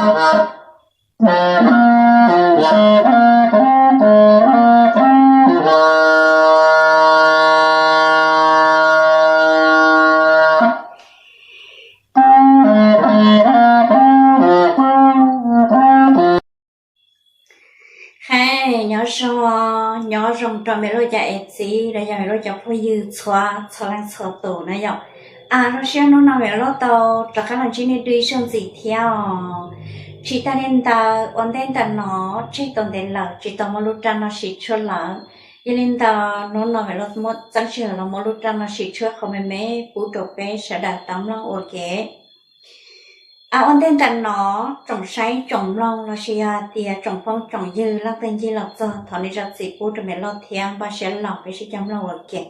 Hais nyob zoo, nyob zoo rau me luj cov ev txiv los yog me luj cov phooj ywg txhua txhua leej txhua tus na yom. As, zoo siab hnub no me luj tau rov qab los ntsib nej dua ib zaug ntxiv thiab os. Tsis tas li ntawd, ua ntej ntawm no tseg tau ntev lawm tsis tau muab lub raj no sim tshuaj lawm. Yog li ntawd hnub no me luj muab txeeb sij hawm los muab lub raj no sim tshuaj qhov me me pub rau peb sawv daws tau mloog ua ke. As, ua ntej ntawm no tsoom saib tsoom mloog los sis yog hais tias tsoom phooj tsoom ywg leej twg ncig los txog thov nej zam txim pub rau me luj thiab npaj siab los peb sib cog mloog ua ke.